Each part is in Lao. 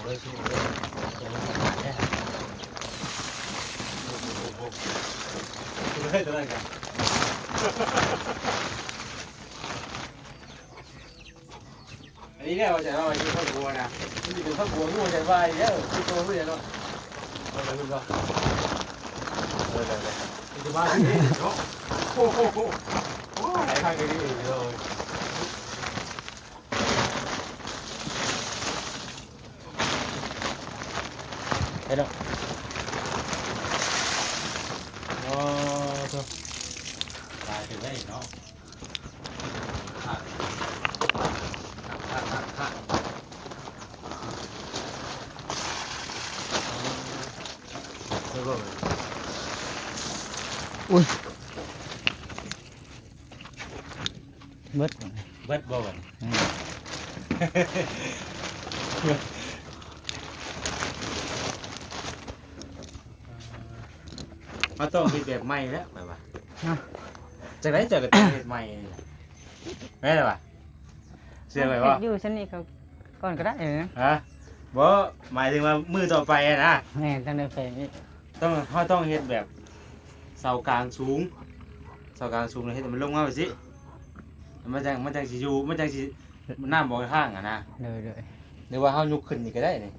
ເລີຍສູ່ເລີຍ ຕົວນັ້ນກັນ ອັນນີ້ແຫຼະວ່າຈະເອົາໄອ້ເຈົ້າຜົວນະ ມັນຊິເປັນຄອບຄົວຄືວ່າຈະວ່າອີກແລ້ວ ຄືໂຕຄືເນາະ ເອົາໄປພຸ້ນບໍ່ ເອີ ໄດ້ໆ ມັນຈະມາທີ່ນີ້ເນາະ ໂອ້ໂຫ ໂອ້ ຫຼາຍທາງກໍດີເນາະ. ໄປເນາະ ໂອ້ໂຕ ຫຼາຍເຕີບເດ້ເນາະ ຄັກ ຄັກ ຄັກ ຄັກ ໄປເບິ່ງ ອຸ້ຍ. ເບິດ ເບິດບໍ່ບັດນີ້ ອືມ ເຮົາຕ້ອງເຮັດແບບໃໝ່ແລ້ວ ຂ້ອຍວ່າ ຮະ ຈັ່ງໃດເຈົ້າກໍຕ້ອງເຮັດໃໝ່ນີ້ແຫຼະ ແມ່ນແລ້ວວະ ເຊື່ອຂ້ອຍບໍ່ ເຮັດຢູ່ຊັ້ນນີ້ກໍ ກ່ອນກໍໄດ້ເອີ ຮະ ບໍ່ ໝາຍເຖິງວ່າມື້ຕໍ່ໄປຫັ້ນນະ ແມ່ນ ຈັ່ງໄດ້ໄປນີ້ ຕ້ອງ ເຮົາຕ້ອງເຮັດແບບເສົາກາງສູງ ເສົາກາງສູງແລ້ວເຮັດໃຫ້ມັນລົງມາແບບຊີ້ ມັນຈັ່ງ ມັນຈັ່ງຊິຢູ່ ມັນຈັ່ງຊິ ນ້ຳບໍ່ຄ້າງຫັ້ນນະ ໂດຍໆ ຫຼືວ່າເຮົາຍົກຂຶ້ນນີ້ກໍໄດ້ນີ້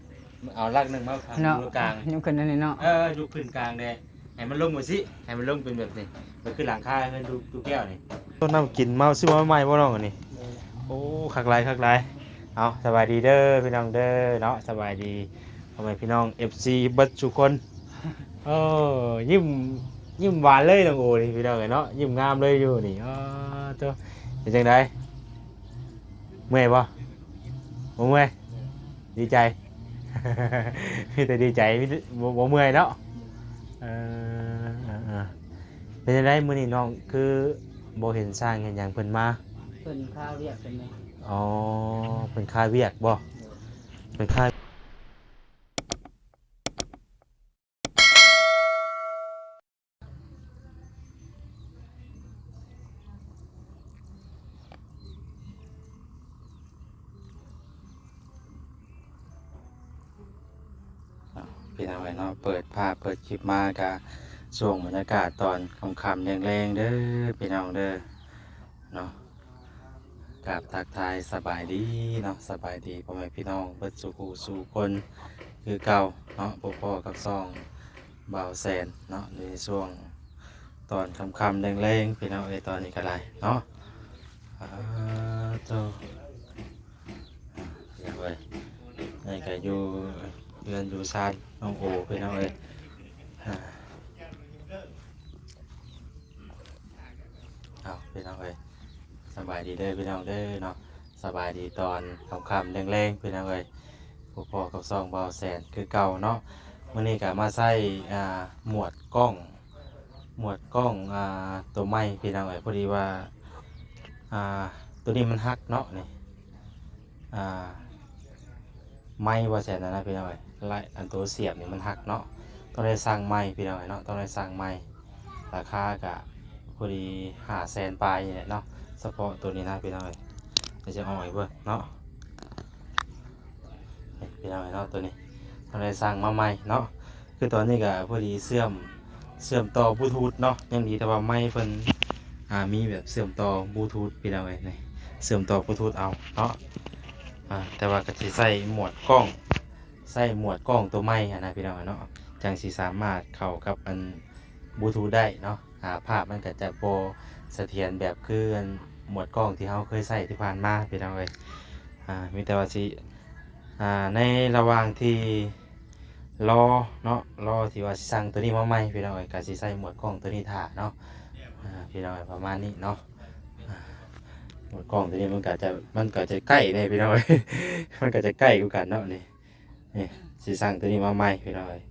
ເອົາຫຼັກໜຶ່ງມາ ເນາະ ຢູ່ກາງ ຍົກຂຶ້ນອັນນີ້ເນາະ ເອີ ຍົກຂຶ້ນກາງແດ່ ໃຫ້ມັນລົງມາຊີ້ ໃຫ້ມັນລົງເປັນແບບນີ້ ມັນຄືຫຼັງຄາເຮືອນຕູ ຕູແກ້ວນີ້ ຕົ້ນນ້ຳກິນມາຊື້ມາໃໝ່ບໍ່ນ້ອງອັນນີ້ ໂອ້ ຄັກຫຼາຍ ຄັກຫຼາຍ ເອົາ ສະບາຍດີເດີພີ່ນ້ອງເດີເນາະ ສະບາຍດີພໍ່ແມ່ພີ່ນ້ອງ ເອັຟຊີ ເບິດສູ່ຄົນ ເອີ ຍິ້ມ ຍິ້ມຫວານເລີຍນ້ອງໂອນີ້ພີ່ນ້ອງເອີຍເນາະ ຍິ້ມງາມເລີຍຢູ່ນີ້ ອໍ ໂຕ ເປັນຈັ່ງໃດ ເມື່ອຍບໍ່? ບໍ່ເມື່ອຍ? ດີໃຈ ມີແຕ່ດີໃຈ ມີແຕ່ ບໍ່ ບໍ່ເມື່ອຍເນາະ ເອີ ເອີ ເອີ ເປັນຈັ່ງໃດມື້ນີ້ນ້ອງຄືບໍ່ເຫັນຊ່າງເຫັນຫຍັງເພິ່ນມາ? ເພິ່ນຄາວຽກເພິ່ນແດ່ ອໍ ເພິ່ນຄາວຽກບໍ່? ໂດຍ ເພິ່ນຄາ ພີ່ນ້ອງເອີຍເນາະ ເປີດພາບເປີດຄລິບມາກະຊ່ວງບັນຍາກາດຕອນຄ່ຳໆແລງໆເດີພີ່ນ້ອງເດີເນາະ. ກາບທັກທາຍສະບາຍດີເນາະ ສະບາຍດີພໍ່ແມ່ພີ່ນ້ອງເບິດສູ່ຜູ້ສູ່ຄົນຄືເກົ່າເນາະ ພົບພໍ້ກັບຊ່ອງບ່າວແສນເນາະ ໃນຊ່ວງຕອນຄ່ຳໆແລງໆ ພີ່ນ້ອງເອີຍ ຕອນນີ້ກໍໄດ້ເນາະ ອາ ໂຕ ພີ່ນ້ອງເອີຍ ນີ້ກໍຢູ່ເຮືອນຢູ່ຊານນ້ອງໂອ ພີ່ນ້ອງເອີຍ ອາ. ເອົາ ພີ່ນ້ອງເອີຍ ສະບາຍດີເດີພີ່ນ້ອງເດີເນາະ ສະບາຍດີຕອນຄ່ຳໆແລງໆ ພີ່ນ້ອງເອີຍ ພົບພໍ້ກັບຊ່ອງບ່າວແສນຄືເກົ່າເນາະ ມື້ນີ້ກໍມາໃຊ້ ອ່າ ໝວດກ້ອງ ໝວດກ້ອງ ອ່າ ໂຕໃໝ່ ພີ່ນ້ອງເອີຍ ພໍດີວ່າ ອ່າ ໂຕນີ້ມັນຫັກເນາະ ນີ້ ອ່າ ໄມ້ວ່າຊັ້ນນະພີ່ນ້ອງເອີຍ ລະ ອັນໂຕສຽບນີ້ມັນຫັກເນາະ ຕ້ອງໄດ້ສັ່ງໃໝ່ພີ່ນ້ອງເອີຍເນາະ ຕ້ອງໄດ້ສັ່ງໃໝ່ ລາຄາກະພໍດີຫ້າແສນປາຍນີ້ແຫຼະເນາະ ສະເພາະໂຕນີ້ນະພີ່ນ້ອງເອີຍ ດຽວຈະເອົາໃຫ້ເບິ່ງເນາະ ນີ້ພີ່ນ້ອງເອີຍເນາະ ໂຕນີ້ຕ້ອງໄດ້ສັ່ງມາໃໝ່ເນາະ ຄືຕອນນີ້ກະພໍດີເຊື່ອມ ເຊື່ອມຕໍ່ບລູທູດເນາະ ຍັງດີແຕ່ວ່າໄມເພິ່ນ ອ່າ ມີແບບເຊື່ອມຕໍ່ບລູທູດພີ່ນ້ອງເອີຍ ນີ້ເຊື່ອມຕໍ່ບລູທູດເອົາເນາະ ອ່າ ແຕ່ວ່າກໍຊິໃຊ້ໝວດກ້ອງ ໃຊ້ໝວດກ້ອງຕົວໃໝ່ຫັ້ນນະພີ່ນ້ອງເນາະ ຈັ່ງຊິສາມາດເຂົ້າກັບອັນບລູທູດໄດ້ເນາະ ອ່າ ພາບມັນກໍຈະບໍ່ສະຖຽນແບບຄືອັນໝວດກ້ອງທີ່ເຮົາເຄີຍໃຊ້ທີ່ຜ່ານມາພີ່ນ້ອງເອີຍ ອ່າ ມີແຕ່ວ່າຊິ ອ່າ ໃນລະຫວ່າງທີ່ ລໍເນາະ ລໍທີ່ວ່າຊິສັ່ງໂຕນີ້ມາໃໝ່ພີ່ນ້ອງເອີຍ ກະຊິໃຊ້ໝວດກ້ອງໂຕນີ້ຖ້າເນາະ ອ່າ ພີ່ນ້ອງເອີຍ ປະມານນີ້ເນາະ ອ່າ ໝວດກ້ອງໂຕນີ້ມັນກະຈະ ມັນກະຈະໃກ້ແດ່ພີ່ນ້ອງເອີຍ ມັນກະຈະໃກ້ຄືກັນເນາະ ນີ້ ນີ້ຊິສັ່ງໂຕນີ້ມາໃໝ່ພີ່ນ້ອງເອີຍ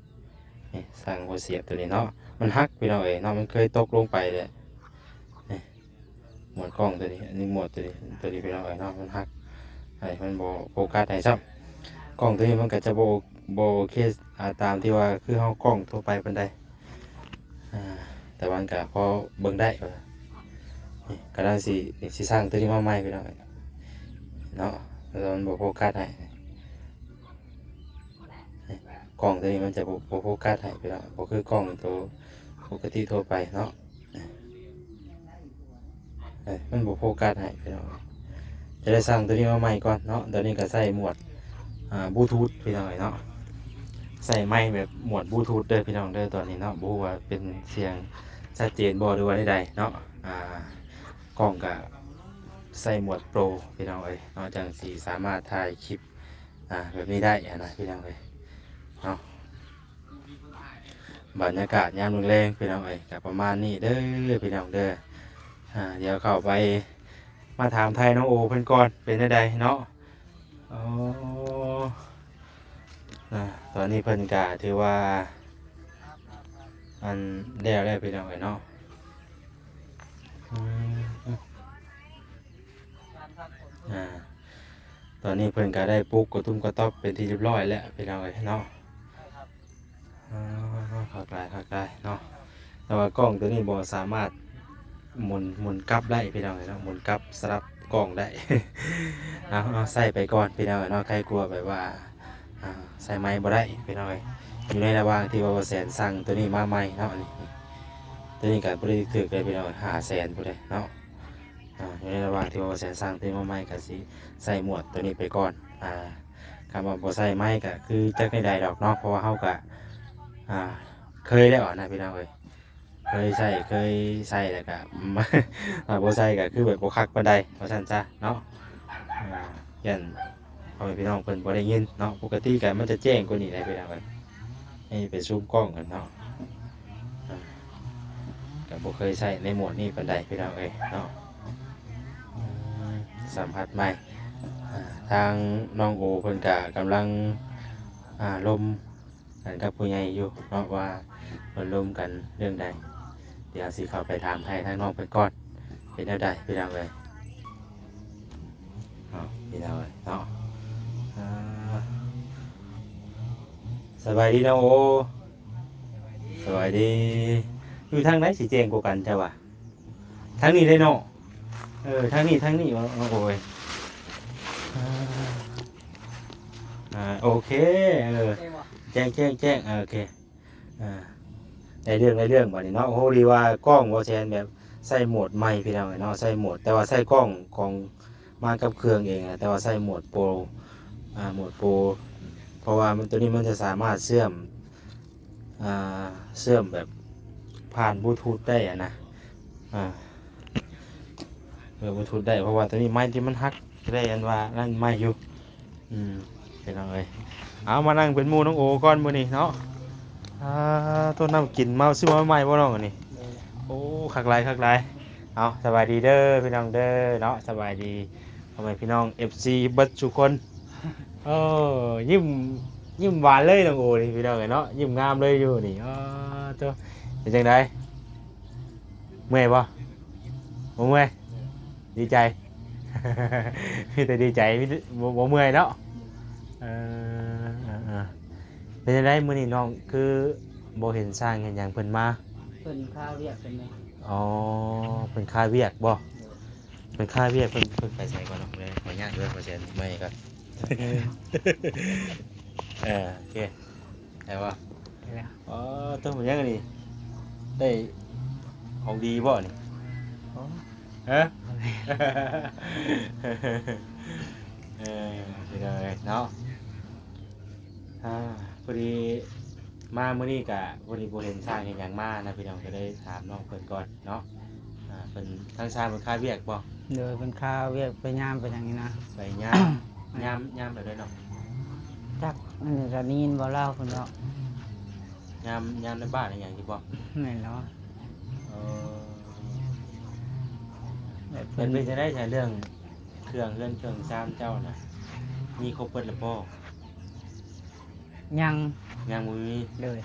ນີ້ສັ່ງຫົວສຽບໂຕນີ້ເນາະ ມັນຫັກພີ່ນ້ອງເອີຍເນາະ ມັນເຄີຍຕົກລົງໄປແຫຼະ ນີ້ ໝວດກ້ອງຕົວນີ້ ອັນນີ້ໝວດຕົວນີ້ ຕົວນີ້ພີ່ນ້ອງເອີຍເນາະ ມັນຫັກ ໃຫ້ມັນບໍ່ໂຟກັສໃຫ້ຊ້ຳ ກ້ອງຕົວນີ້ມັນກໍຈະບໍ່ ບໍ່ໂອເຄ ອ່າ ຕາມທີ່ວ່າຄືເຮົາກ້ອງທົ່ວໄປປານໃດ ອ່າ ແຕ່ວ່າມັນກໍພໍເບິ່ງໄດ້ ນີ້ກຳລັງຊິ ຊິສ້າງຕົວນີ້ມາໃໝ່ພີ່ນ້ອງເນາະ ແຕ່ວ່າມັນບໍ່ໂຟກັສໃຫ້. ກ້ອງໂຕນີ້ມັນຈະບໍ່ ບໍ່ໂຟກັສໃຫ້ພີ່ນ້ອງ ບໍ່ຄືກ້ອງໂຕປົກກະຕິທົ່ວໄປເນາະ. ເອີ ມັນບໍ່ໂຟກັສໃຫ້ພີ່ນ້ອງ ຈະໄດ້ສັ່ງໂຕນີ້ມາໃໝ່ກ່ອນເນາະ. ຕອນນີ້ກໍໃຊ້ໝວດ ອ່າ ບລູທູດພີ່ນ້ອງເອີຍເນາະ ໃຊ້ໄມແບບໝວດບລູທູດເດີພີ່ນ້ອງເດີ. ຕອນນີ້ເນາະ ບໍ່ຮູ້ວ່າເປັນສຽງຊັດເຈນບໍ່ ຫຼືວ່າໃດໆເນາະ. ອ່າ ກ້ອງກໍໃຊ້ໝວດໂປຣພີ່ນ້ອງເອີຍເນາະ ຈັ່ງຊິສາມາດຖ່າຍຄລິບ ອ່າ ແບບນີ້ໄດ້ຫັ້ນນະພີ່ນ້ອງເອີຍເນາະ. ບັນຍາກາດຍາມແລງໆ ພີ່ນ້ອງເອີຍ ກໍປະມານນີ້ເດີພີ່ນ້ອງເດີ. ອ່າ ດຽວເຂົ້າໄປມາຖາມໄຖ່ນ້ອງໂອເພິ່ນກ່ອນ ເປັນແນວໃດເນາະ. ອໍ ອ່າ ຕອນນີ້ເພິ່ນກໍຖືວ່າ ອັນ ແລ້ວແລ້ວພີ່ນ້ອງເອີຍເນາະ. ອືມ ອ່າ ຕອນນີ້ເພິ່ນກໍໄດ້ປຸກກະຕຸ້ມກະຕັອບເປັນທີ່ຮຽບຮ້ອຍແລ້ວພີ່ນ້ອງເອີຍເນາະ. ອໍ ຄັກຫຼາຍ ຄັກຫຼາຍເນາະ. ແຕ່ວ່າກ້ອງໂຕນີ້ບໍ່ສາມາດໝູນ ໝູນກັບໄດ້ພີ່ນ້ອງເອີຍເນາະ ໝູນກັບສະຫຼັບກ້ອງໄດ້. ເອົາ ເອົາ ໃຊ້ໄປກ່ອນພີ່ນ້ອງເອີຍເນາະ ໃຄກວ່າແບບວ່າ ອ່າ ໃຊ້ໄມບໍ່ໄດ້ພີ່ນ້ອງເອີຍ. ຢູ່ໃນລະຫວ່າງທີ່ວ່າບໍ່ແສນສັ່ງໂຕນີ້ມາໃໝ່ເນາະ ນີ້ ໂຕນີ້ກໍບໍ່ໄດ້ຖືກເລີຍພີ່ນ້ອງ ຫ້າແສນພຸ້ນເດ້ເນາະ. ອ່າ ຢູ່ໃນລະຫວ່າງທີ່ວ່າແສນສັ່ງຕື່ມມາໃໝ່ ກໍຊິໃສ່ໝວດໂຕນີ້ໄປກ່ອນ. ອ່າ ຄຳວ່າບໍ່ໃສ່ໄມ້ກໍຄືຈັກແນວໃດດອກເນາະ ເພາະວ່າເຮົາກໍ ອ່າ ເຄີຍແລ້ວນະພີ່ນ້ອງເອີຍ ເຄີຍໃຊ້ ເຄີຍໃຊ້ແລ້ວກໍ ຖ້າບໍ່ໃສ່ກໍຄືແບບບໍ່ຄັກປານໃດ ວ່າຊັ້ນຊະເນາະ. ອ່າ ຢ້ານ ພໍ່ແມ່ພີ່ນ້ອງເພິ່ນບໍ່ໄດ້ຍິນເນາະ ປົກກະຕິກໍມັນຈະແຈ້ງກວ່ານີ້ແຫຼະພີ່ນ້ອງເອີຍ. ນີ້ໄປຊູມກ້ອງກັນເນາະ ອ່າ ກໍບໍ່ເຄີຍໃຊ້ໃນໂໝດນີ້ປານໃດພີ່ນ້ອງເອີຍເນາະ. ອືມ ສຳຜັດໃໝ່ ອ່າ ທາງນ້ອງໂອເພິ່ນກໍກຳລັງ ອ່າ ລົມກັນກັບຜູ້ໃຫຍ່ຢູ່ເນາະ ວ່າເພິ່ນລົມກັນເລື່ອງໃດ. ດຽວຊິເຂົ້າໄປຖາມໄຖ່ທາງນ້ອງເພິ່ນກ່ອນ ເປັນແນວໃດພີ່ນ້ອງເອີຍ. ເນາະ ພີ່ນ້ອງເອີຍເນາະ ອ່າ ສະບາຍດີນ້ອງໂອ. ສະບາຍດີ. ຢູ່ທາງໃດຊິແຈ້ງກວ່າກັນເຈົ້າວ່າ? ທາງນີ້ເດ້ເນາະ. ເອີ ທາງນີ້ ທາງນີ້. ໂອ້ຍ ອ່າ ໂອເຄ ເອີ ແຈ້ງ ແຈ້ງ ແຈ້ງ ເອີ ໂອເຄ. ອ່າ ໄດ້ເລື່ອງ ໄດ້ເລື່ອງບາດນີ້ເນາະ. ໂອ້ ດີວ່າກ້ອງບໍ່ແຊນແບບໃຊ້ໂໝດໃໝ່ພີ່ນ້ອງເອີຍເນາະ ໃຊ້ໂໝດ ແຕ່ວ່າໃຊ້ກ້ອງຂອງມາກັບເຄື່ອງເອງ ແຕ່ວ່າໃຊ້ໂໝດໂປຣ ອ່າ ໂໝດໂປຣ ເພາະວ່າມັນ ໂຕນີ້ມັນຈະສາມາດເຊື່ອມ ອ່າ ເຊື່ອມແບບຜ່ານບລູທູດໄດ້ຫັ້ນນະ ອ່າ ເຊື່ອມບລູທູດໄດ້ ເພາະວ່າໂຕນີ້ໄມ້ທີ່ມັນຫັກ ໄດ້ອັນວ່ານັ້ນໃໝ່ຢູ່. ອືມ ພີ່ນ້ອງເອີຍ ເອົາ ມານັ່ງເປັນໝູ່ນ້ອງໂອກ່ອນມື້ນີ້ເນາະ. ອ່າ ໂຕ ນ້ຳກິນເມົາ ຊື້ມາໃໝ່ບໍ່ນ້ອງອັນນີ້? ໂອ້ ຄັກຫຼາຍ ຄັກຫຼາຍ. ເອົາ ສະບາຍດີເດີພີ່ນ້ອງເດີເນາະ ສະບາຍດີພໍ່ແມ່ພີ່ນ້ອງເອັຟຊີເບິດສູ່ຄົນ. ໂອ້ ຍິ້ມ ຍິ້ມຫວານເລີຍນ້ອງໂອນີ້ພີ່ນ້ອງເອີຍເນາະ ຍິ້ມງາມເລີຍຢູ່ນີ້. ອໍ ໂຕ ເປັນຈັ່ງໃດ ເມື່ອຍບໍ່? ບໍ່ເມື່ອຍ ດີໃຈ ມີແຕ່ດີໃຈ ມີແຕ່ ບໍ່ ບໍ່ເມື່ອຍເນາະ. ເອີ ເອີ ເອີ ເປັນຈັ່ງໃດມື້ນີ້ນ້ອງຄືບໍ່ເຫັນຊ່າງເຫັນຫຍັງເພິ່ນມາ? ເພິ່ນຄາວຽກເພິ່ນແດ່. ອໍ ເພິ່ນຄາວຽກບໍ່? ໂດຍ ເພິ່ນຄາວຽກ ເພິ່ນ ເພິ່ນໄປໃສກ່ອນເນາະ? ຂໍອະນຸຍາດເດີ ຂໍແຊນໄມກ່ອນ. ເອີ ໂອເຄ ໄດ້ບໍ່? ໄດ້ແລ້ວ. ອໍ ໂຕ ເປັນຫຍັງອັນນີ້ ໄດ້ຂອງດີບໍ່ນີ້? ໂອ້ ຮະ? ເອີ ພີ່ນ້ອງເອີຍເນາະ ອ່າ ພໍດີມາມື້ນີ້ກະພໍດີບໍ່ເຫັນຊ່າງເຫັນຫຍັງມານະ ພີ່ນ້ອງ ກໍເລີຍຖາມນ້ອງເພິ່ນກ່ອນເນາະ. ອ່າ ເພິ່ນ ທາງຊ່າງເພິ່ນຄາວຽກບໍ່? ໂດຍ ເພິ່ນຄາວຽກໄປຍາມໄປຫຍັງນີ້ນະ. ໄປຍາມ ຍາມ ຍາມແບບໃດເນາະ? ຈັກ ອັນນີ້ກໍໄດ້ຍິນບໍ່ລາວເພິ່ນເວົ້າ ຍາມ ຍາມໃນບ້ານອີຫຍັງຊີ້ບໍ່? ແມ່ນແລ້ວ. ເອີ ແບບເພິ່ນ ເປັນ ເປັນຈັ່ງໃດຊະ ເລື່ອງເຄື່ອງເຮືອນເຄື່ອງຊານເຈົ້ານະ ມີຄົບເບິດແລ້ວບໍ່? ຍັງ ຍັງບໍ່ມີ. ໂດຍ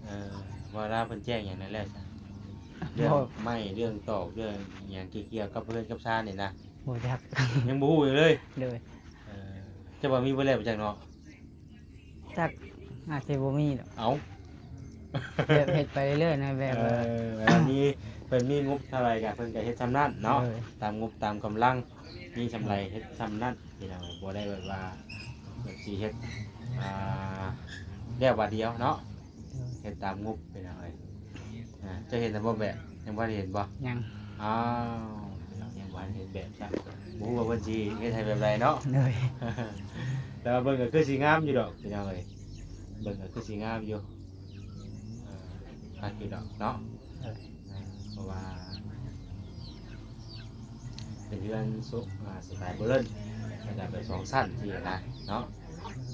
ເອີ ວ່າລາວເພິ່ນແຈ້ງຫຍັງແດ່ແລ້ວຊະ? ເລື່ອງໄມ້ ເລື່ອງຕອກ ເລື່ອງຫຍັງທີ່ກ່ຽວກັບເຮືອນກັບຊານນີ້ນະ? ບໍ່ຈັກ ຍັງບໍ່ຮູ້ຫຍັງເລີຍ. ໂດຍ ເອີ ເຈົ້າວ່າມີເບິດແລ້ວບໍ່ຈັກເນາະ? ຈັກ ອາດຊິບໍ່ມີດອກ. ເອົ້າ ແບບເຮັດໄປເລື້ອຍໆນະ ແບບ ເອີ ວ່າ ເວລາມີ ເພິ່ນມີງົບເທົ່າໃດກໍເພິ່ນກໍເຮັດຊ່ຳນັ້ນເນາະ. ໂດຍ ຕາມງົບຕາມກຳລັງ ມີຊ່ຳໃດເຮັດຊ່ຳນັ້ນ ພີ່ນ້ອງ. ບໍ່ໄດ້ແບບວ່າແບບຊິເຮັດ ອ່າ ແລ້ວບາດດຽວເນາະ ເຮັດຕາມງົບ ພີ່ນ້ອງເອີຍ. ອ່າ ເຈົ້າເຫັນແລ້ວບໍ່ແບບ? ຍັງບໍ່ທັນເຫັນບໍ່? ຍັງ. ອ້າວ ພີ່ນ້ອງ ຍັງບໍ່ທັນເຫັນແບບຊ້ຳ ບໍ່ຮູ້ວ່າເພິ່ນຊິເຮັດໃຫ້ແບບໃດເນາະ. ໂດຍ. ແຕ່ວ່າເບິ່ງກໍຄືຊິງາມຢູ່ດອກ ພີ່ນ້ອງເອີຍ ເບິ່ງກໍຄືຊິງາມຢູ່. ເອີ ຄັກຢູ່ດອກເນາະ. ໂດຍ. ອ່າ ເພາະວ່າເປັນເຮືອນໂຊ ອ່າ ສະໄຕໂບເລີນ ແລ້ວກໍເປັນສອງຊັ້ນຊີ້ນະເນາະ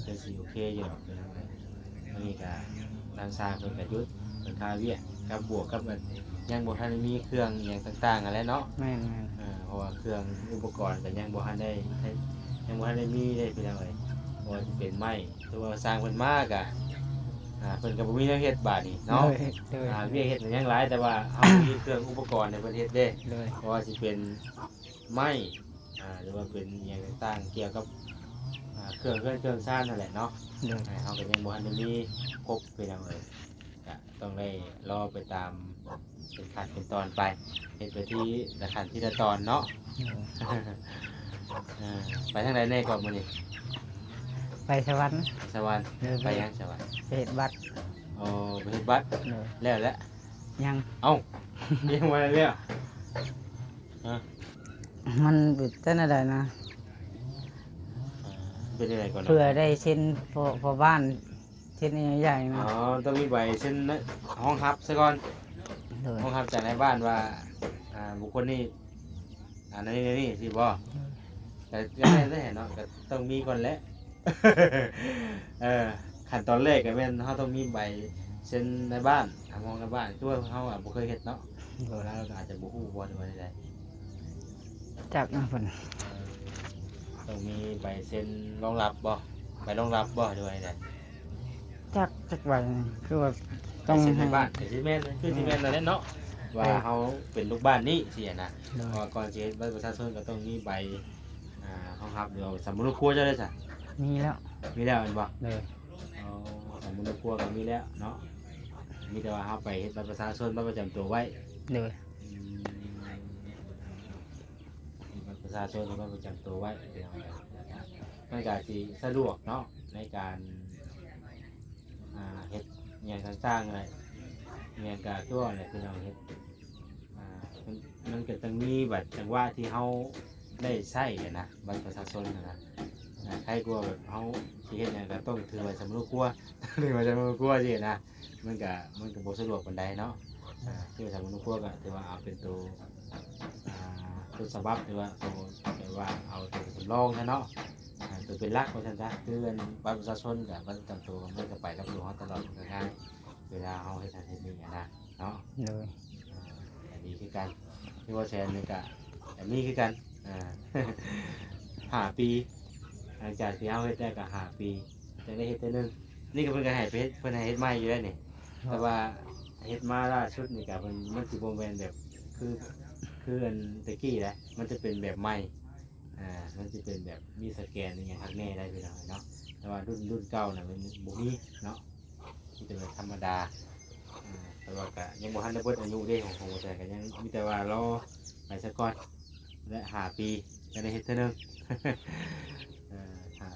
ຄືຊິໂອເຄຢູ່ດອກ ພີ່ນ້ອງເອີຍ. ອັນນີ້ກໍທາງຊ່າງເພິ່ນກໍຢຸດ ເພິ່ນຄາວຽກ ກັບບວກກັບ ແບບ ຍັງບໍ່ທັນໄດ້ມີເຄື່ອງອີ່ຫຍັງຕ່າງໆຫັ້ນແຫຼະເນາະ. ແມ່ນໆ. ເອີ ເພາະວ່າເຄື່ອງອຸປະກອນກໍຍັງບໍ່ທັນໄດ້ ຍັງບໍ່ທັນໄດ້ມີເດ້ ພີ່ນ້ອງເອີຍ. ບໍ່ວ່າຊິເປັນໄມ້ ຖືວ່າຊ່າງເພິ່ນມາກະ ອ່າ ເພິ່ນກໍບໍ່ມີແນວເຮັດບາດນີ້ເນາະ. ໂດຍ ໂດຍ. ອ່າ ວຽກເຮັດຍັງຫຼາຍ ແຕ່ວ່າເຮົາມີເຄື່ອງອຸປະກອນໃຫ້ເພິ່ນເຮັດເດ້. ໂດຍ. ບໍ່ວ່າຊິເປັນໄມ້ ອ່າ ຫຼືວ່າເປັນອີ່ຫຍັງຕ່າງໆ ກ່ຽວກັບ ອ່າ ເຄື່ອງເຮືອນເຄື່ອງຊານນັ້ນແຫຼະເນາະ. ໂດຍ. ອ່າ ເຮົາກໍຍັງບໍ່ທັນໄດ້ມີຄົບ ພີ່ນ້ອງເອີຍ. ກະຕ້ອງໄດ້ລໍໄປຕາມເປັນຂັ້ນເປັນຕອນໄປ ເຮັດໄປທີລະຂັ້ນທີລະຕອນເນາະ. ໂດຍ. ເອີ ໄປທາງໃດແດ່ເກາະມື້ນີ້? ໄປສະຫວັນ. ສະຫວັນ. ໂດຍ. ໄປຫຍັງສະຫວັນ? ໄປເຮັດບັດ. ອໍ ໄປເຮັດບັດ. ໂດຍ. ແລ້ວແຫຼະ? ຍັງ. ເອົ້າ ຍັງບໍ່ໄດ້ແລ້ວ? ຮະ? ມັນເປັນຈັ່ງໃດນະ? ເອີ ເປັນຈັ່ງໃດກ່ອນນະ? ເພື່ອໄດ້ເຊັນພໍ່ ພໍ່ບ້ານ ເຊັນໃຫຍ່ໆນະ. ອໍ ຕ້ອງມີໃບເຊັນຮອງຮັບຊະກ່ອນ. ໂດຍ. ຮອງຮັບຈາກນາຍບ້ານວ່າ ອ່າ ບຸກຄົນນີ້ ອັນນີ້ ນີ້ຊິບໍ່? ໂດຍ. ກໍ ກໍແມ່ນແຫຼະເນາະ ກໍຕ້ອງມີກ່ອນແຫຼະ. ເອີ ຂັ້ນຕອນແລກກໍແມ່ນເຮົາຕ້ອງມີໃບເຊັນນາຍບ້ານ ຮັບຮອງນາຍບ້ານ ຄືວ່າເຮົາອະບໍ່ເຄີຍເຮັດເນາະ. ໂດຍ. ລາວກໍອາດຈະບໍ່ຮູ້ບໍ່ ຫຼືວ່າໃດ? ຈັກນະເພິ່ນ. ເອີ ຕ້ອງມີໃບເຊັນຮອງຮັບບໍ່? ໃບຮອງຮັບບໍ່ ຫຼືວ່າໃດ? ຈັກ ຈັກໃບ ຄືວ່າຕ້ອງໃຫ້ ໃບເຊັນໃນບ້ານ ກໍຊິແມ່ນ ຄືຊິແມ່ນນັ້ນແຫຼະເນາະ ອືມ ວ່າເຮົາເປັນລູກບ້ານນີ້ຊີ້ນະ. ໂດຍ. ເພາະວ່າກ່ອນຊິເຮັດບັດປະຊາຊົນກໍຕ້ອງມີໃບ ອ່າ ຮອງຮັບ ຫຼືວ່າສຳມະໂນຄົວເຈົ້າເດ້ຊະ? ມີແລ້ວ. ມີແລ້ວແມ່ນບໍ່? ໂດຍ. ອໍ ສຳມະໂນຄົວກໍມີແລ້ວເນາະ ມີແຕ່ວ່າເຮົາໄປເຮັດບັດປະຊາຊົນ ບັດປະຈຳຕົວໄວ້. ໂດຍ. ອືມ ມີບັດປະຊາຊົນກັບບັດປະຈຳຕົວໄວ້ ພີ່ນ້ອງເອີຍ ມັນກໍຊິສະດວກເນາະ ໃນການ ອ່າ ເຮັດຫຍັງຕ່າງໆ ແຫຼະ ຫຍັງກໍຄືວ່າແຫຼະ ພີ່ນ້ອງ ເຮັດ ອ່າ ມັນ ມັນກໍຕ້ອງມີບັດຈັງຫວະທີ່ເຮົາໄດ້ໃຊ້ຫັ້ນນະ ບັດປະຊາຊົນຫັ້ນນະ. ອ່າ ໃຜກວ່າແບບເຮົາຊິເຮັດຫຍັງກໍຕ້ອງຖືໃບສຳມະໂນຄົວ ຖືໃບສຳມະໂນຄົວຊີ້ນະ ມັນກະ ມັນກະບໍ່ສະດວກປານໃດເນາະ. ອ່າ ຖືສຳມະໂນຄົວກໍຖືວ່າເອົາເປັນໂຕ ອ່າ ຕົ້ນສະບັບ ຫຼືວ່າໂຕ ແບບວ່າເອົາໂຕສຳລອງຊະເນາະ ອ່າ ໂຕເປັນຫຼັກວ່າຊັ້ນຊະ. ຄືອັນບັດປະຊາຊົນກັບບັດປະຈຳໂຕ ມັນກໍໄປກັບໂຕເຮົາຕະຫຼອດ ມັນກໍງ່າຍ ເວລາເຮົາເຮັດນັ້ນເຮັດນີ້ຫັ້ນນະເນາະ. ໂດຍ. ອ່າ ອັນນີ້ຄືກັນ ທີ່ວ່າແສນນີ້ກະ ກະມີຄືກັນ ອ່າ ຫ້າປີ ຫຼັງຈາກທີ່ເຮົາເຮັດໄດ້ກະຫ້າປີ ຈັ່ງໄດ້ເຮັດເທື່ອໜຶ່ງ. ນີ້ກໍເພິ່ນກໍໃຫ້ໄປເຮັດ ເພິ່ນໃຫ້ເຮັດໃໝ່ຢູ່ໄດ໋ນີ້ ແຕ່ວ່າເຮັດມາລ່າສຸດນີ້ກໍເພິ່ນ ມັນຊິບໍ່ແມ່ນແບບຄື ຄືອັນແຕ່ກີ້ໃດ໋ ມັນຈະເປັນແບບໃໝ່ ອ່າ ມັນຊິເປັນແບບມີສະແກນອີ່ຫຍັງຄັກແນ່ໄດ໋ ພີ່ນ້ອງເນາະ. ແຕ່ວ່າລຸ້ນ ລຸ້ນເກົ່ານະ ມັນບໍ່ມີເນາະ ມີແຕ່ແບບທຳມະດາ ອ່າ ແຕ່ວ່າກໍຍັງບໍ່ທັນໄດ້ເບິດອາຍຸເດ້ ຂອງ ຂອງບໍ່ແສນ ກໍຍັງມີແຕ່ວ່າລໍໄປສາກ່ອນ ແລະ ຫ້າປີ ຈະໄດ້ເຮັດເທື່ອໜຶ່ງ ເອີ ຫ້າ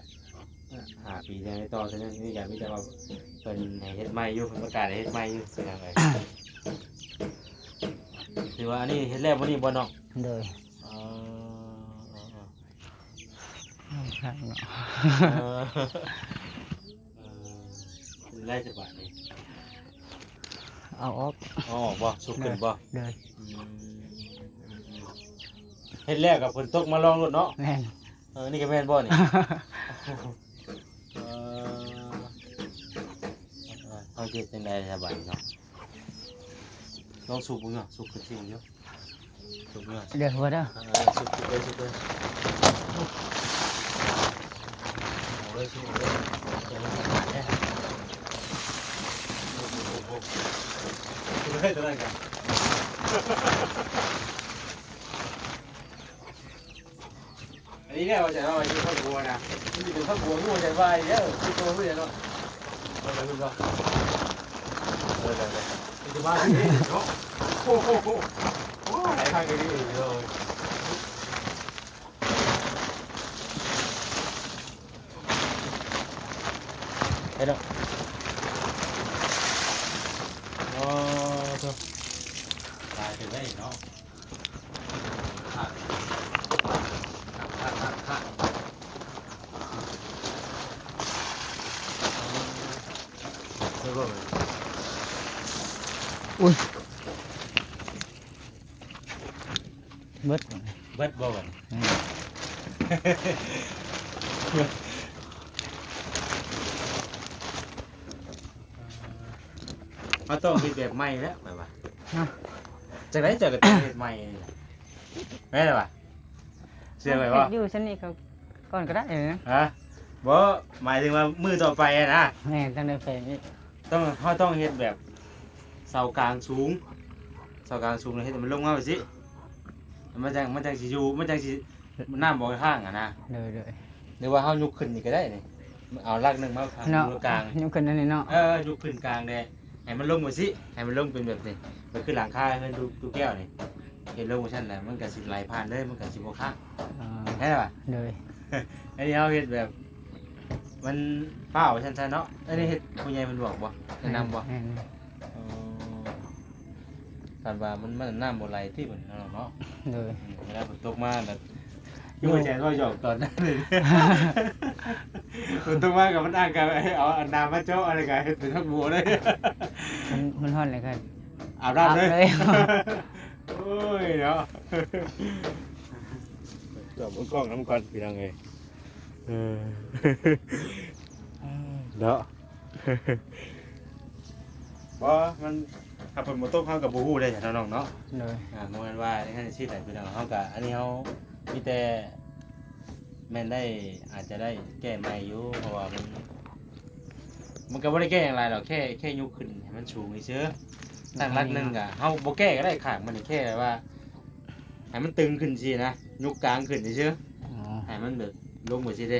ຫ້າປີ ຈະໄດ້ຕໍ່ເທື່ອໜຶ່ງ. ນີ້ກໍມີແຕ່ວ່າເພິ່ນໃຫ້ເຮັດໃໝ່ຢູ່ ເພິ່ນປະກາດໃຫ້ເຮັດໃໝ່ຢູ່ ພີ່ນ້ອງເອີຍ. ຖືວ່າອັນນີ້ເຮັດແລ້ວມື້ນີ້ບໍ່ນ້ອງ? ໂດຍ. ເອີ ເອີ ເອີ ເອີ ເອີ ເປັນໄດ້ສະບາດນີ້ ເອົາອອກ ເອົາອອກບໍ່? ສຸກຂຶ້ນບໍ່? ໂດຍ. ອືມ ເຮັດແລ້ວກໍຝົນຕົກມາລອງໂລດເນາະ. ແມ່ນ. ເອີ ນີ້ກໍແມ່ນບໍ່ນີ້? ເອີ ເອີ ເຮົາຊິເຮັດຈັ່ງໃດສະບາດນີ້ເນາະ? ລອງສຸກເບິ່ງເນາະ ສຸກຂຶ້ນຊິເບິ່ງເນາະ. ສຸກເດີ ເດີ ຫົວເດີ ເອີ ສຸກ ສຸກເລີຍ ສຸກເລີຍ ເອົາເລີຍ ສຸກເອົາເລີຍ ເອົາເລີຍ ເອົາເລີຍ ເອົາເລີຍ ເອົາເລີຍ ເອົາເລີຍ ເອົາເລີຍ ເອົາເລີຍ ເອົາເລີຍ ເອົາເລີຍ ເອົາເລີຍ ເອົາເລີຍ ເອົາເລີຍ ເອົາເລີຍ ອັນນີ້ແຫຼະວ່າຈະເອົາໄວ້ທີ່ຄອບຄົວນະ ມັນຊິເປັນຄອບຄົວຮູ້ຈັກວ່າເດີ ຄືໂຕຮູ້ເນາະ ເອົາໄປພຸ້ນບໍ່ ເອີ ໄປ ໄປ ໄປ ຊິມາທີ່ນີ້ເນາະ ໂອ້ໂຫ ໂອ້ ຫຼາຍທາງຢູ່ນີ້ເດີ ໄປເນາະ. ອໍ ໂທ້ ຕາຍໄປໄດ້ເນາະ. ອຸ້ຍ ເບິດ ເບິດບໍ່ບັດນີ້? ອືມ ເຮົາຕ້ອງເຮັດແບບໃໝ່ແລ້ວ ຂ້ອຍວ່າ. ຮະ? ຈັ່ງໃດເຈົ້າກໍຕ້ອງເຮັດໃໝ່ນີ້ແຫຼະ ແມ່ນແລ້ວວະ? ເຊື່ອຂ້ອຍບໍ່? ເຮັດຢູ່ຊັ້ນນີ້ກໍ ກ່ອນກໍໄດ້ເນາະ. ຮະ? ບໍ່ ໝາຍເຖິງວ່າມື້ຕໍ່ໄປຫັ້ນນະ. ແມ່ນ ຕ້ອງໄດ້ແປງອີກ. ຕ້ອງ ເຮົາຕ້ອງເຮັດແບບເສົາກາງສູງ ເສົາກາງສູງແລ້ວເຮັດໃຫ້ມັນລົງມາແບບຊີ້ ມັນຈັ່ງ ມັນຈັ່ງຊິຢູ່ ມັນຈັ່ງຊິ ນ້ຳບໍ່ຄ້າງຫັ້ນນະ. ໂດຍໆ ຫຼືວ່າເຮົາຍົກຂຶ້ນນີ້ກໍໄດ້ນີ້ ເອົາຫຼັກໜຶ່ງມາ ເນາະ ຢູ່ກາງ ຍົກຂຶ້ນອັນນີ້ເນາະ. ເອີ ຍົກຂຶ້ນກາງແດ່ ໃຫ້ມັນລົງຈັ່ງຊີ້ ໃຫ້ມັນລົງເປັນແບບນີ້ ກໍຄືຫຼັງຄາເຮືອນຕູ້ ຕູ້ແກ້ວນີ້ ເຮັດລົງຈັ່ງຊັ້ນແຫຼະ ມັນກໍຊິໄຫຼຜ່ານເລີຍ ມັນກໍຊິບໍ່ຄ້າງ. ອໍ ເຫັນບໍ່? ໂດຍ ອັນນີ້ເຮົາເຮັດແບບມັນຟ້າວວ່າຊັ້ນຊະເນາະ. ອັນນີ້ເຮັດຜູ້ໃຫຍ່ເພິ່ນບອກບໍ່? ແນະນຳບໍ່? ແມ່ນ ອໍ ຄັນວ່າມັນ ມັນນ້ຳບໍ່ໄຫຼຕິເພິ່ນເນາະ. ໂດຍ ອືມ ເວລາຝົນຕົກມາແລ້ວ ຄືບໍ່ແຊນເວົ້າຫຍອກຕອນນັ້ນເລີຍ ຝົນຕົກມາກໍມັນອ້າງກະເອົາອັນນ້ຳມາເຈາະ ອັນນັ້ນກະເຮັດເປັນຜັກບົວເລີຍ. ມັນ ມັນຮ້ອນເລີຍ ອາບນ້ຳເລີຍ ອາບເລີຍ. ໂອ້ຍເນາະ ຈອບເບິ່ງກ້ອງນຳກ່ອນພີ່ນ້ອງເອີຍ. ເອີ ເນາະ ບໍ່ ມັນ ຖ້າຝົນບໍ່ຕົກເຮົາກໍບໍ່ຮູ້ເດ້ເນາະນ້ອງເນາະ. ໂດຍ ອ່າ ບໍ່ແມ່ນວ່າໃນນັ້ນຊິໄດ້ພີ່ນ້ອງ ເຮົາກໍ ອັນນີ້ເຮົາມີແຕ່ແມ່ນໄດ້ ອາດຈະໄດ້ແກ້ໃໝ່ຢູ່ ເພາະວ່າມັນ ມັນກໍບໍ່ໄດ້ແກ້ຫຍັງຫຼາຍດອກ ແຄ່ ແຄ່ຍົກຂຶ້ນໃຫ້ມັນສູງຊື່ໆ. ຕັ້ງຫຼັກໜຶ່ງກໍເຮົາບໍ່ແກ້ກໍໄດ້ຂ້າງມັນນີ້ ແຄ່ວ່າໃຫ້ມັນຕຶງຂຶ້ນຊີ້ນະ ຍົກກາງຂຶ້ນຊື່ໆ. ອໍ ໃຫ້ມັນແບບລົງໄປຊີ້ເດ້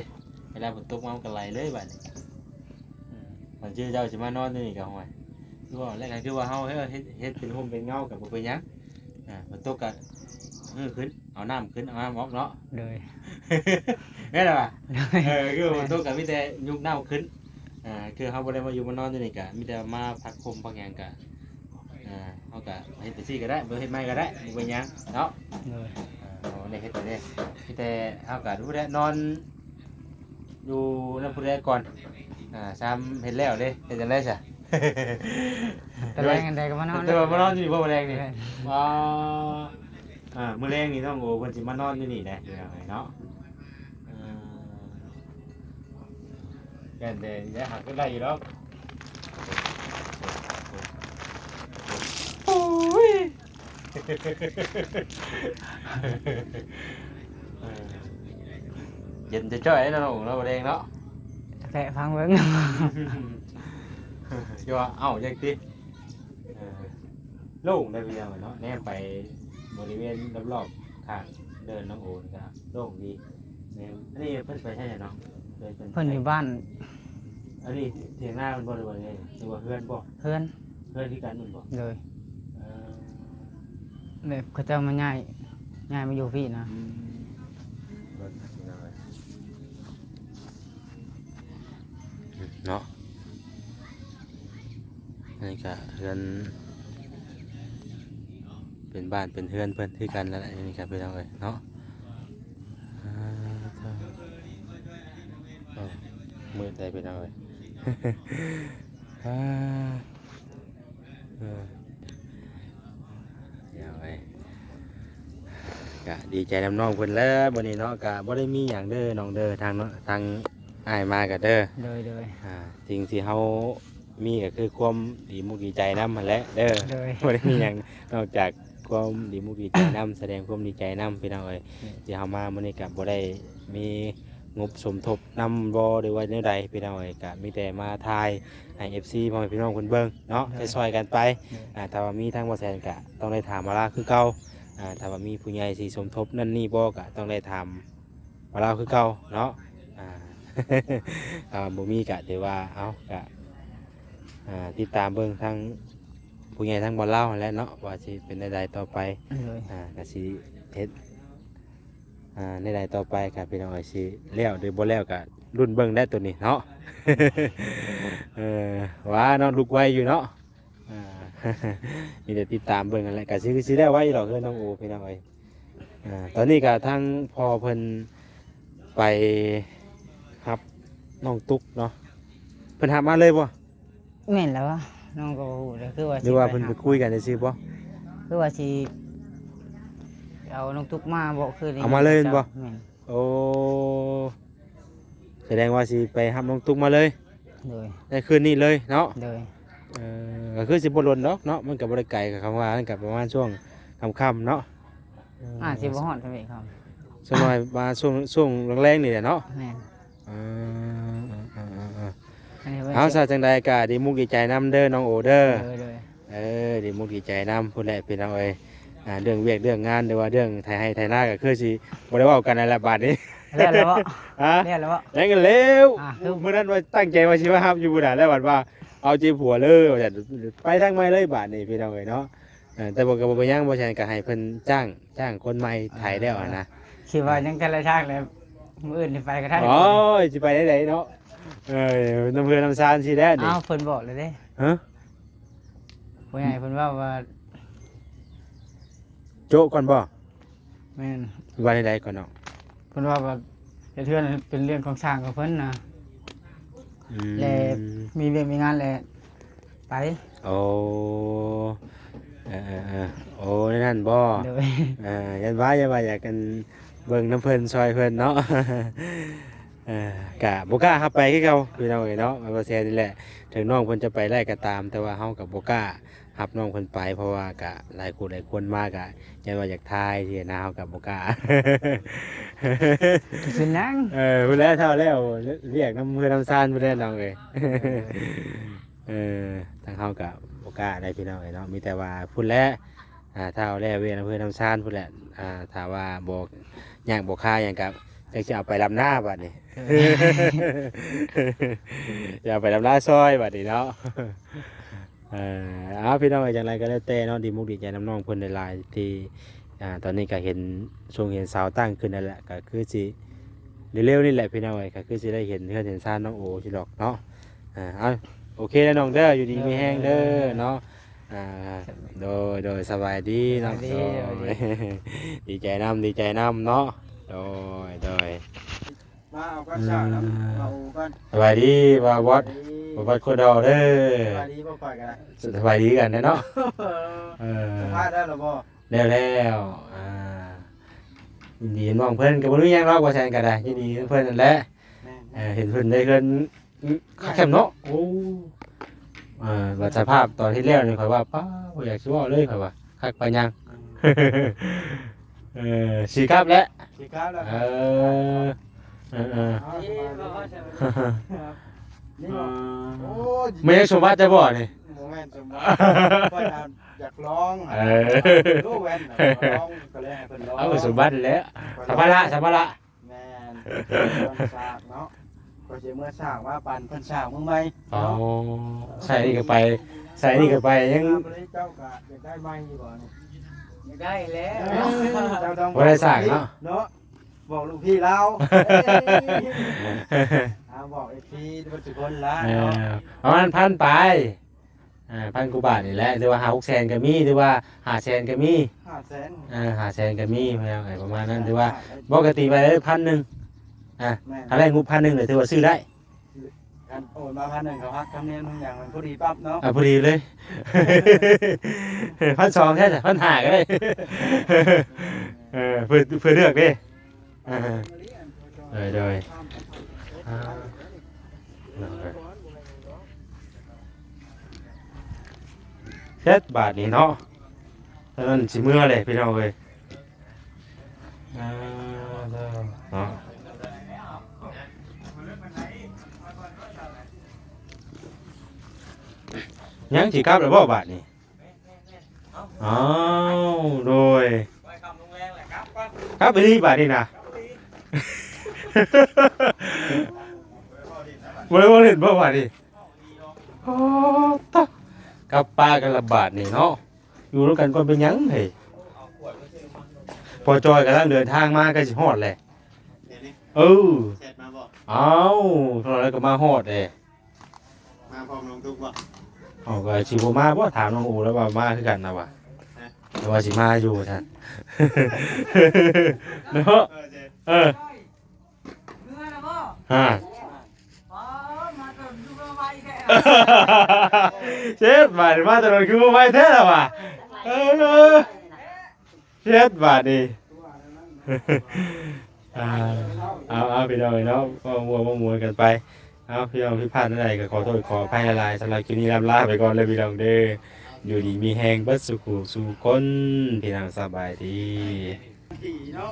ເວລາຝົນຕົກມາມັນກໍໄຫຼເລີຍບາດນີ້. ອືມ ບາງທີເຈົ້າຊິມານອນຢູ່ນີ້ກໍ ໂອ້ຍ ຄືວ່າແລ້ວ ກໍຄືວ່າເຮົາເຮັດ ເຮັດເປັນຮົ່ມເປັນເງົາກໍບໍ່ເປັນຫຍັງ. ອ່າ ຝົນຕົກກໍຮື້ຂຶ້ນ ເອົານ້ຳຂຶ້ນ ເອົານ້ຳອອກເນາະ. ໂດຍ ແມ່ນແລ້ວວ່າ ໂດຍ ເອີ ຄືຝົນຕົກກໍມີແຕ່ຍົກນ້ຳຂຶ້ນ. ອ່າ ຄືເຮົາບໍ່ໄດ້ມາຢູ່ມານອນຢູ່ນີ້ກະ ມີແຕ່ມາພັກຮົ່ມພັກຫຍັງກະ ອ່າ ເຮົາກະເຮັດຈັ່ງຊີ້ກໍໄດ້ ບໍ່ເຮັດໃໝ່ກໍໄດ້ ບໍ່ເປັນຫຍັງເນາະ. ໂດຍ ອ່າ ເຮົາໄດ້ເຮັດໄປເດ້ ມີແຕ່ເຮົາກະຮູ້ແຫຼະ ນອນຢູ່ນຳຜູ້ໃດກ່ອນ. ອ່າ ຊາມເຮັດແລ້ວເດ້ ເຮັດຈັ່ງໃດຊະ? ຕອນແລງອັນໃດກໍມານອນ ແຕ່ວ່າມານອນຢູ່ນີ້ບໍ່ ມື້ແລງນີ້? ແມ່ນ ອໍ ອ່າ ມື້ແລງນີ້ນ້ອງໂອເພິ່ນຊິມານອນຢູ່ນີ້ແຫຼະ ເນາະ. ອ່າ ຢ້ານແຕ່ ແຕ່ຫາກໍໄດ້ຢູ່ດອກ. ໂອ້ຍ ເອີ ເຢັນຈ້ອຍໆເນາະ ນ້ອງໂອເນາະ ບໍ່ແດງເນາະ. ແກະຟັງເບິ່ງ ຊິວ່າ ເອົ້າ ຈັ່ງຕິ ເອີ ໂລ່ງໄດ້ເປັນຢ່າງເນາະ ແນມໄປບໍລິເວນລອບໆຂ້າງເດີ່ນນ້ອງໂອນີ້ກໍໂລ່ງດີ. ແມ່ນ ອັນນີ້ເພິ່ນໄປໃສເນາະ? ເພິ່ນ ເພິ່ນ ເພິ່ນຢູ່ບ້ານ. ອັນນີ້ຖຽງນາເພິ່ນບໍ່ ຫຼືວ່າໃດ ຫຼືວ່າເຮືອນບໍ່? ເຮືອນ ເຮືອນຄືກັນແມ່ນບໍ່? ໂດຍ ເອີ ແບບເຂົາເຈົ້າມາຍ້າຍ ຍ້າຍມາຢູ່ພີ້ນະ. ອືມ ເບິ່ງພີ່ນ້ອງເອີຍ ເນາະ. ອັນນີ້ກະເຮືອນ ເປັນບ້ານເປັນເຮືອນເພິ່ນຄືກັນນັ້ນແຫຼະ ອັນນີ້ກະພີ່ນ້ອງເອີຍເນາະ. ອ່າ ໂອ້ ມືດໄດ໋ພີ່ນ້ອງເອີຍ ອ່າ ເອີ ເອົາໄວ້ ກະດີໃຈນຳນ້ອງເພິ່ນແຫຼະມື້ນີ້ເນາະ. ກະບໍ່ໄດ້ມີຫຍັງເດີນ້ອງເດີ ທາງ ທາງອ້າຍມາກະເດີ ໂດຍ ໂດຍ ອ່າ ສິ່ງທີ່ເຮົາມີກະຄືຄວາມດີມຸກດີໃຈນຳຫັ້ນແຫຼະເດີ ໂດຍ ບໍ່ໄດ້ມີຫຍັງນອກຈາກຄວາມດີມຸກດີໃຈນຳ ສະແດງຄວາມດີໃຈນຳພີ່ນ້ອງເອີຍ ໂດຍ ທີ່ເຮົາມາມື້ນີ້ກະບໍ່ໄດ້ມີງົບສົມທົບນຳບໍ່ ຫຼືວ່າແນວໃດພີ່ນ້ອງເອີຍ ກະມີແຕ່ມາຖ່າຍໃຫ້ເອັຟຊີພໍ່ແມ່ພີ່ນ້ອງເພິ່ນເບິ່ງເນາະ ໂດຍ ຊ່ອຍໆກັນໄປ ໂດຍ ອ່າ ຖ້າວ່າມີທາງບໍ່ແສນກະຕ້ອງໄດ້ຖາມມາລາຄືເກົ່າ ອ່າ ຖ້າວ່າມີຜູ້ໃຫຍ່ຊິສົມທົບນັ້ນນີ້ບໍ່ ກະຕ້ອງໄດ້ຖາມມາລາວຄືເກົ່າເນາະ. ອ່າ ຖ້າວ່າບໍ່ມີກະຖືວ່າ ເອົາ ກະ ອ່າ ຕິດຕາມເບິ່ງທາງຜູ້ໃຫຍ່ທາງບ່ອນລາວຫັ້ນແຫຼະເນາະ ວ່າຊິເປັນແນວໃດຕໍ່ໄປ ໂດຍ ອ່າ ກະຊິເຮັດ ອ່າ ແນວໃດຕໍ່ໄປກະ ພີ່ນ້ອງເອີຍ ຊິແລ້ວຫຼືບໍ່ແລ້ວກະລຸ້ນເບິ່ງໄດ້ໂຕນີ້ເນາະ. ເອີ ວ່າເນາະ ລຸກໄວຢູ່ເນາະ. ອ່າ ມີແຕ່ຕິດຕາມເບິ່ງຫັ້ນແຫຼະ ກໍຊິ ຊິໄດ້ໄວດອກເຮືອນນ້ອງໂອພີ່ນ້ອງເອີຍ. ອ່າ ຕອນນີ້ກໍທາງພໍ່ເພິ່ນໄປຮັບນ້ອງຕຸກເນາະ ເພິ່ນຮັບມາເລີຍບໍ່? ແມ່ນແລ້ວວະ ນ້ອງກໍບໍ່ຮູ້ເດ້ ຄືວ່າ ຫຼືວ່າເພິ່ນໄປຄຸຍກັນຊື່ໆບໍ່? ຄືວ່າຊິເອົານ້ອງຕຸກມາບໍ່ ຄືນີ້ ເອົາມາເລີຍແມ່ນບໍ່? ແມ່ນ. ໂອ້ ສະແດງວ່າຊິໄປຮັບນ້ອງຕຸກມາເລີຍ. ໂດຍ. ໃນຄືນນີ້ເລີຍເນາະ? ໂດຍ. ເອີ ກໍຄືຊິບໍ່ດົນດອກເນາະ ມັນກໍບໍ່ໄດ້ໄກ ກໍຄຳວ່ານັ້ນກໍປະມານຊ່ວງຄ່ຳໆເນາະ. ອາດຊິບໍ່ຮອດຊ່ຳນີ້ຄ່ຳ ສ່ວນໜ້ອຍມາຊ່ວງ ຊ່ວງແລງໆນີ້ແຫຼະເນາະ. ແມ່ນ. ເອີ ເອີ ເອີ ເອີ ເອີ ອັນນີ້ ເອົາ ຊະ ຈັ່ງໃດກໍດີມຸກດີໃຈນຳເດີນ້ອງໂອເດີ. ໂດຍ ໂດຍ. ເອີ ດີມຸກດີໃຈນຳພຸ້ນແຫຼະພີ່ນ້ອງເອີຍ. ອ່າ ເລື່ອງວຽກເລື່ອງງານ ຫຼືວ່າເລື່ອງໄຖໄຮ່ໄຖນາ ກໍຄືຊິບໍ່ໄດ້ເວົ້າກັນແລ້ວລະບາດນີ້. ແລ້ວແລ້ວເບາະ? ຮະ? ແລ້ວແລ້ວເບາະ? ຍັງແລ້ວ. ອ່າ ຄືມື້ນັ້ນວ່າຕັ້ງໃຈວ່າຊິມາຮັບຢູ່ພຸ້ນນະ ແລ້ວບັດວ່າເອົາໃຈຜົວເລີຍວ່າຊັ້ນ ໄປທາງໃໝ່ເລີຍບາດນີ້ພີ່ນ້ອງເອີຍເນາະ. ເອີ ແຕ່ວ່າກໍບໍ່ເປັນຫຍັງ ບໍ່ຊັ້ນກໍໃຫ້ເພິ່ນຈ້າງ ຈ້າງຄົນໃໝ່ໄຖແລ້ວຫັ້ນນະ. ຄິດວ່າຍັງແຕ່ລະທາງແລ້ວ ມື້ອື່ນຊິໄປກໍໄດ້. ໂອ້ຍ ຊິໄປໄດ້ໃດເນາະ. ເອີ ນຳເຮືອນນຳຊານຊີ້ແຫຼະນີ້. ອ້າວ ເພິ່ນບອກແລ້ວເດ້. ຮະ? ຜູ້ໃຫຍ່ເພິ່ນເວົ້າວ່າ ໂຈະກ່ອນບໍ່? ແມ່ນ. ວ່າແນວໃດກ່ອນນ້ອງ? ເພິ່ນວ່າ ວ່າເຮັດເຮືອນເປັນເລື່ອງຂອງຊ່າງຂອງເພິ່ນນະ. ອືມ. ແລະ ມີວຽກມີງານແລະໄປ. ໂອ້ ເອີໆໆ ໂອ້ ແນວນັ້ນບໍ່? ໂດຍ. ເອີ ຢ້ານວ່າ ຢ້ານວ່າຢາກ ອັນ ເບິ່ງນຳເພິ່ນ ຊ່ອຍເພິ່ນເນາະ. ເອີ ກະບໍ່ກ້າຮັບໄປຄືເກົ່າພີ່ນ້ອງເອີຍເນາະ. ບໍ່ແຊນນີ້ແຫຼະ ເຖິງນ້ອງເພິ່ນຈະໄປໄດ້ກໍຕາມ ແຕ່ວ່າເຮົາກໍບໍ່ກ້າ ຮັບນ້ອງເພິ່ນໄປ ເພາະວ່າກະຫຼາຍຄູ່ຫຼາຍຄົນມາ ກະຢ້ານວ່າຢາກຖ່າຍຊີ້ນະ ເຮົາກະບໍ່ກ້າ. ເປັນຫຍັງ? ເອີ ພຸ້ນແຫຼະ ເຖົ້າແລ້ວ ວຽກນຳເຮືອນນຳຊານພຸ້ນແຫຼະນ້ອງເອີຍ. ເອີ ທາງເຮົາກະບໍ່ກ້າໄດ໋ພີ່ນ້ອງເອີຍເນາະ ມີແຕ່ວ່າພຸ້ນແຫຼະ ອ່າ ຖ້າເອົາແລ້ວວຽກນຳເຮືອນນຳຊານພຸ້ນແຫຼະ. ອ່າ ຖ້າວ່າບໍ່ຍາກບໍ່ຄາຫຍັງກະຈັກຊິເອົາໄປລຳນາບາດນີ້ ຈະເອົາໄປລຳນາຊອຍບາດນີ້ເນາະ. ເອີ ເອົາ ພີ່ນ້ອງເອີຍ ຈັ່ງໃດກໍແລ້ວແຕ່ເນາະ ດີມຸກດີໃຈນຳນ້ອງເພິ່ນຫຼາຍໆ ທີ່ ອ່າ ຕອນນີ້ກໍເຫັນ ຊົງເຫັນເສົາຕັ້ງຂຶ້ນນັ້ນແຫຼະ ກໍຄືຊິເລັວໆນີ້ແຫຼະພີ່ນ້ອງເອີຍ ກໍຄືຊິໄດ້ເຫັນເຮືອນເຫັນຊານນ້ອງໂອຢູ່ດອກເນາະ. ອ່າ ເອົາ ໂອເຄແລ້ວນ້ອງເດີ ຢູ່ດີມີແຮງເດີເນາະ. ອ່າ ໂດຍ ໂດຍ ສະບາຍດີເນາະ. ໂດຍ ດີໃຈນຳ ດີໃຈນຳເນາະ. ໂດຍ ໂດຍ. ມາເອົາກັບສາວນຳ ອ່າ ເອົາກັນ. ສະບາຍດີບ່າວບອດ ສະບາຍດີ ບ່າວບອດໂຄດອເດີ. ສະບາຍດີບໍ່? ຂ້ອຍກໍໄດ້ ສະບາຍດີກັນເນາະ. ເອີ ສຳພາດໄດ້ແລ້ວບໍ່? ແລ້ວແລ້ວ. ອ່າ ຍິນດີນຳນ້ອງເພິ່ນ ກໍບໍ່ມີຫຍັງດອກ ວ່າຊັ້ນກໍໄດ້ ຍິນດີນຳເພິ່ນນັ້ນແຫຼະ. ແມ່ນໆ. ເອີ ເຫັນເພິ່ນໄດ້ເຮືອນ ອືມ ຄັກແຄມເນາະ. ໂອ້ ເອີ ວ່າສະພາບຕອນເຮັດແລ້ວນີ້ ຂ້ອຍວ່າ ປ້າ ບໍ່ຢາກຊິເວົ້າເລີຍ ຂ້ອຍວ່າ ຄັກປານຫຍັງ. ອືມ ເອີ ຊິກັບແລ້ວ ຊິກັບແລ້ວ. ເອີ ເອີ ເອີ ນີ້ບໍ່? ໂອ້ຍ ແມ່ນສົມບັດເຈົ້າບໍ່ນີ້? ບໍ່ແມ່ນສົມບັດ ຂ້ອຍນະຢາກລອງ. ເອີ ໂອ້ ແວ່ນນະ ຢາກລອງ ກໍເລີຍໃຫ້ເພິ່ນລອງ. ເອົາສົມບັດແຫຼະ ສຳພາລະ ສຳພາລະ. ແມ່ນ ເພິ່ນສາກເນາະ ຂ້ອຍຊິເມືອສາກມາປັ່ນເພິ່ນສາກມື້ໃໝ່. ອໍ ເນາະ ໃສ່ນີ້ກໍໄປ ໃສ່ນີ້ກໍໄປ ຍັງ ເຈົ້າກໍຢາກໄດ້ໃໝ່ຢູ່ບໍ່ນີ້? ຢາກໄດ້ແລ້ວ ເຈົ້າຕ້ອງ ບໍ່ໄດ້ສາກເນາະ ເນາະ ບອກລູກພີ່ລາວ. ເອີ ອ່າ ບອກເອັຟຊີເບິດທຸກຄົນລະ ເອີ ເນາະ ປະມານພັນປາຍ. ອ່າ ພັນກວ່າບາດນີ້ແຫຼະ ຫຼືວ່າຫ້າຫົກແສນກໍມີ ຫຼືວ່າຫ້າແສນກໍມີ. ຫ້າແສນ ອ່າ ຫ້າແສນກໍມີ ພີ່ນ້ອງເອີຍ ປະມານນັ້ນ. ຖືວ່າປົກກະຕິໄວ້ເລີຍພັນໜຶ່ງ. ອ່າ ແມ່ນ ຖ້າໄດ້ງົບພັນໜຶ່ງ ກໍຖືວ່າຊື້ໄດ້. ຄັນໂອນມາພັນໜຶ່ງ ເຂົາຫັກທຳນຽມຫຍັງ ມັນພໍດີປັບເນາະ. ອ່າ ພໍດີເລີຍ ພັນສອງແທ້ ພັນຫ້າກໍໄດ້. ເອີ ເພື່ອ ເພື່ອເລືອກເດ້. ອ່າ ໂດຍ ໂດຍ ອ່າ ເຮັດບາດນີ້ເນາະ ຕອນນັ້ນຊິເມືອແຫຼະພີ່ນ້ອງເອີຍ. ອ່າ ເນາະ ຍັງຊິກັບແລ້ວບໍ່ບາດນີ້? ອ້າວ ໂດຍ ກັບອີ່ຫຼີບາດນີ້ນະ ບໍ່ໄດ້ເວົ້າຫຼິ້ນບໍ່ບາດນີ້. ອໍ ຕະ ກັບປາກັນລະບາດນີ້ເນາະ ຢູ່ນຳກັນກ່ອນເປັນຫຍັງເຮີ້ຍ. ພໍ່ຈ້ອຍກຳລັງເດີນທາງມາ ໃກ້ຊິຮອດແຫຼະ. ເອີ ເອີ ເຊັດມາບໍ່? ອ້າວ ເທົ່າໃດກໍມາຮອດເດ້. ມາພ້ອມນ້ອງຕຸກບໍ່? ເຮົາກໍ ຊິບໍ່ມາບໍ່ ຖາມນ້ອງໂອແລ້ວວ່າມາຄືກັນນະວ່າ ແຕ່ວ່າຊິມາຢູ່ວ່າຊັ້ນເນາະ ເອີ ເອີ ຮະ ເຊັດບາດນີ້ມາແຕ່ດົນຄືມາໄວແທ້ລະວ່າ ເອີ ເຮັດບາດນີ້ ອ່າ ເອົາ ເອົາ ພີ່ນ້ອງເອີຍເນາະ ເວົ້າມ່ວນເວົ້າມ່ວນກັນໄປ ເອົາ ພີ່ນ້ອງຜິດພາດແນວໃດກໍຂໍໂທດຂໍອະໄພຫຼາຍໆ ສຳລັບຄລິບນີ້ລ່ຳລາໄປກ່ອນເດີພີ່ນ້ອງເດີ ຢູ່ດີມີແຮງເບິດສູ່ຜູ້ສູ່ຄົນ ພີ່ນ້ອງສະບາຍດີ ເນາະ